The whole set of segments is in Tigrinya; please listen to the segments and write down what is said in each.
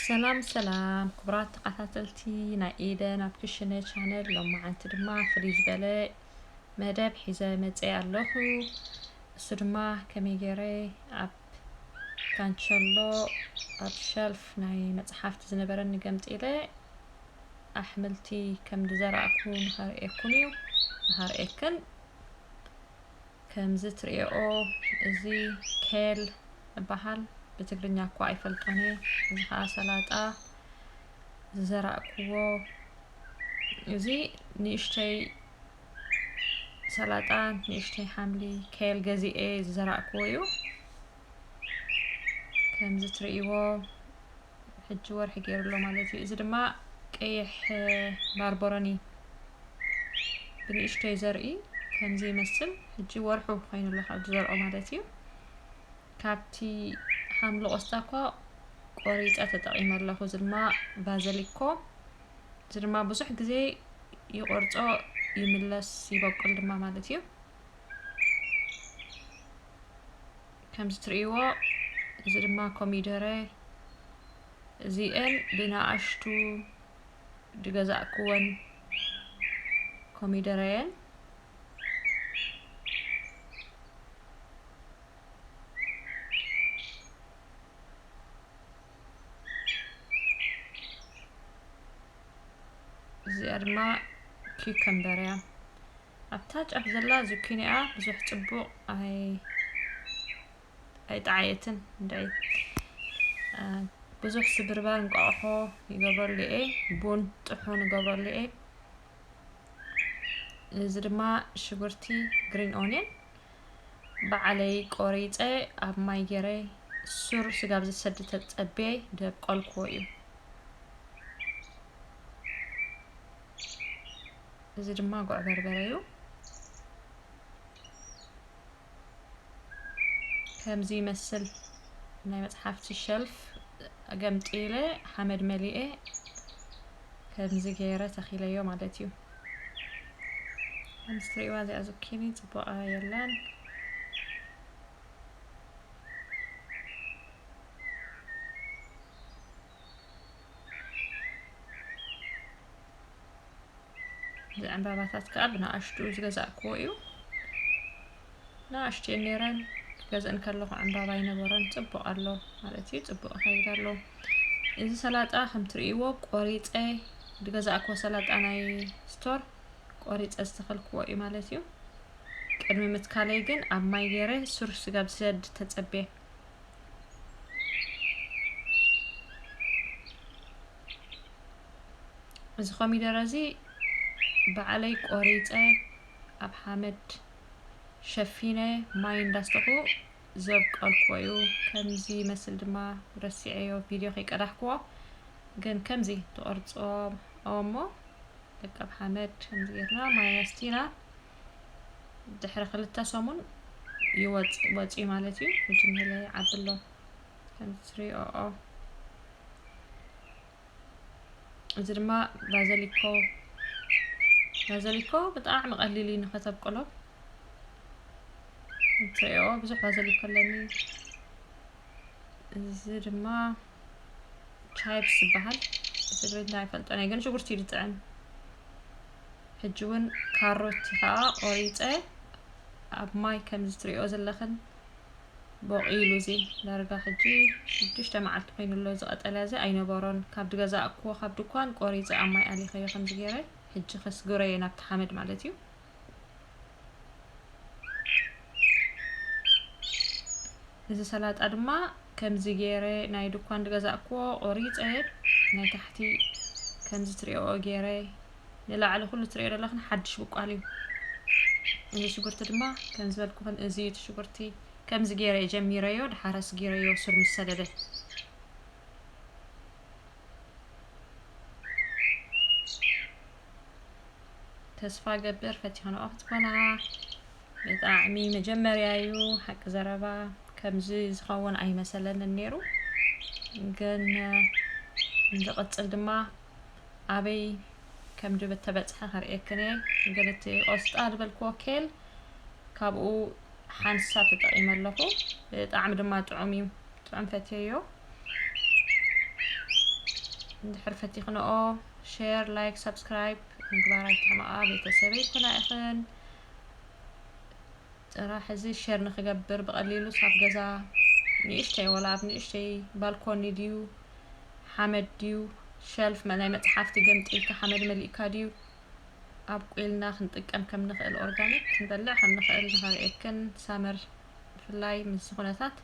ሰላም ሰላም ክቡራት ተኸታተልቲ ናይ ኢደን ኣብ ክሽነ ቻነል፣ ሎማዓንቲ ድማ ፍልይ ዝበለ መደብ ሒዘ መፀ ኣለኹ። እሱ ድማ ከመይ ገይረ ኣብ ካንቸሎ ኣብ ሸልፍ ናይ መፅሓፍቲ ዝነበረኒ ገምጢለ ኣሕምልቲ ከም ዝዘራእኩ ንኸርእየኩም እዩ፣ ንኸርእየክን። ከምዚ ትርእየኦ፣ እዚ ኬል ይበሃል። ብትግርኛ እኳ ኣይፈልጦን እየ። እዚ ኸዓ ሰላጣ ዝዘራእክዎ፣ እዚ ንእሽተይ ሰላጣ፣ ንእሽተይ ሓምሊ፣ ኬል ገዚኤ ዝዘራእክዎ እዩ። ከምዚ ትርእይዎ፣ ሕጂ ወርሒ ገይሩ ኣሎ ማለት እዩ። እዚ ድማ ቀይሕ ባርበሮኒ ብንእሽተይ ዘርኢ ከምዚ ይመስል። ሕጂ ወርሑ ኮይኑ ኣሎ ካብ ዝዘርኦ ማለት እዩ። ካብቲ ሓምሊ ቆስጣ እኳ ቆሪፀ ተጠቒመ ኣለኹ። እዚ ድማ ባዘሊኮ፣ እዚ ድማ ብዙሕ ግዜ ይቆርፆ፣ ይምለስ፣ ይበቁል ድማ ማለት እዩ። ከምዚ ትርእይዎ፣ እዚ ድማ ኮሚደረ፣ እዚኤን ብንኣሽቱ ዝገዛእክወን ኮሚደረ እየን። እዚኣ ድማ ኪከምበር እያ። ኣብታ ጫፍ ዘላ ዙኪኒ እያ፣ ብዙሕ ጽቡቕ ኣይ-፣ ኣይጠዓየትን። እንድዒ፣ አ፣ ብዙሕ ስብርባር እንቋቑሖ ይገብረሉ እየ፣ ቡን ጥሑን ይገብረሉ እየ። እዚ ድማ ሽጉርቲ፣ ግሪን ኦንየን፣ ባዕለይ ቆሪፀ ኣብ ማይ ገይረ ሱር ስጋብ ዝሰዲ ተፀብየ ደብቆልክዎ እዩ። እዚ ድማ ጉዕ በርበረ እዩ። ከምዚ ይመስል ናይ መፅሓፍቲ ሸልፍ ገምጢለ ሓመድ መሊኤ ከምዚ ገይረ ተኺለዮ ማለት እዩ። ከምዚ ትርእይዋ እዚኣ ዙኪኒ ፅቡቓ የላን። እዚ ዕምባባታት ከዓ ብንኣሽቱ ዝገዛእክዎ እዩ። ንኣሽቱ እየን ነይረን፣ ክገዝእን ከለኹ ዕምባባ ኣይነበረን። ፅቡቕ ኣሎ ማለት እዩ፣ ፅቡቕ ይኸይድ ኣሎ። እዚ ሰላጣ ከም ትርእይዎ ቆሪፀ ዝገዛእክዎ ሰላጣ ናይ ስቶር ቆሪፀ ዝተኸልክዎ እዩ ማለት እዩ። ቅድሚ ምትካለይ ግን ኣብ ማይ ገይረ ሱር ስጋብ ዝሰድ ተፀብየ። እዚ ኮሚደረ እዚ ባዕለይ ቆሪፀ ኣብ ሓመድ ሸፊነ ማይ እንዳስተኹ ዘብቀልክዎ እዩ። ከምዚ ይመስል ድማ ረሲዐዮ ቪድዮ ከይቀዳሕክዎ፣ ግን ከምዚ ትቆርፅዎ እሞ ደቀብ ሓመድ ከምዚ ጌርና ማይ ኣስቲና ድሕሪ ክልተ ሰሙን ይወፅ-፣ ወፂኡ ማለት እዩ። ሕጂ ንለ ይዓቢ ኣሎ ከምዚ ትሪኦኦ። እዚ ድማ ባዘሊኮ፣ ባዘሊኮ ብጣዕሚ ቀሊል እዩ ንኸተብቅሎ። እንትሪኦ ብዙሕ ባዘሊኮ ኣለኒ። እዚ ድማ ቻይፕስ ዝበሃል፣ እዚ ብትግርኛ ኣይፈልጦን እየ፣ ግን ሽጉርቲ እዩ ዝጥዕም። ሕጂ እውን ካሮት ከዓ ቆሪፀ ኣብ ማይ ከምዚ ትሪኦ ዘለኽን ቦቒሉ፣ እዚ ዳርጋ ሕጂ ሽዱሽተ መዓልቲ ኮይኑ ኣሎ። እዚ ቀጠልያ እዚ ኣይነበሮን፣ ካብ ዝገዛእክዎ ካብ ድኳን ቆሪፀ ኣብ ማይ ኣሊኸዮ ከምዚ ገይረ። ሕጂ ከስግሮ እየ ናብቲ ሓመድ ማለት እዩ። እዚ ሰላጣ ድማ ከምዚ ገይረ ናይ ድኳን ዝገዛእክዎ ቆሪፀ ናይ ታሕቲ ከምዚ ትሪኦ ገይረ ንላዕሊ ኩሉ ትሪኦ ዘለኽን ሓድሽ ብቋል እዩ። እዚ ሽጉርቲ ድማ ከም ዝበልኩኽን እዚ እዩ እቲ ሽጉርቲ። ከምዚ ገይረ እየ ጀሚረዮ፣ ድሓር ኣስጊረዮ ሱር ምስ ሰደደ። ተስፋ ገብር ፈቲኽንኦ ክትኮና። ብጣዕሚ መጀመርያ እዩ ሓቂ ዘረባ፣ ከምዚ ዝኸውን ኣይመሰለንን ነይሩ። ግን ንዝቕጽል ድማ ኣበይ ከም ድብ እተበጽሐ ከርእየክን እየ። ግን እቲ ቆስጣ ዝበልክዎ ኬል ካብኡ ሓንሳብ ተጠቒመ ኣለኹ። ብጣዕሚ ድማ ጥዑም እዩ። ጥዑም ፈትየዮ። እንድሕር ፈቲኽንኦ ሼር፣ ላይክ፣ ሳብስክራይብ ምግባር ኣይትሕመቓ። ቤተሰበይ ኩና ኢኽን። ጥራሕ እዚ ሼር ንኽገብር ብቐሊሉ ሳብ ገዛ ንእሽተይ፣ ወላ ኣብ ንእሽተይ ባልኮኒ ድዩ፣ ሓመድ ድዩ፣ ሸልፍ መ-፣ ናይ መጽሓፍቲ ገምጢልካ ሓመድ መሊእካ ድዩ ኣብቁልና ክንጥቀም ከም ንኽእል፣ ኦርጋኒክ ክንበልዕ ከም ንኽእል ንኸርእየክን። ሳመር ብፍላይ ምስዚ ኩነታት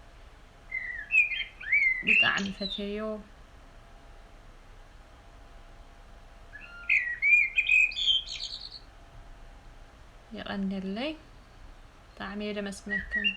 ብጣዕሚ ፈትየዮ። የቐንየለይ። ብጣዕሚ እየ ደመስግነክን።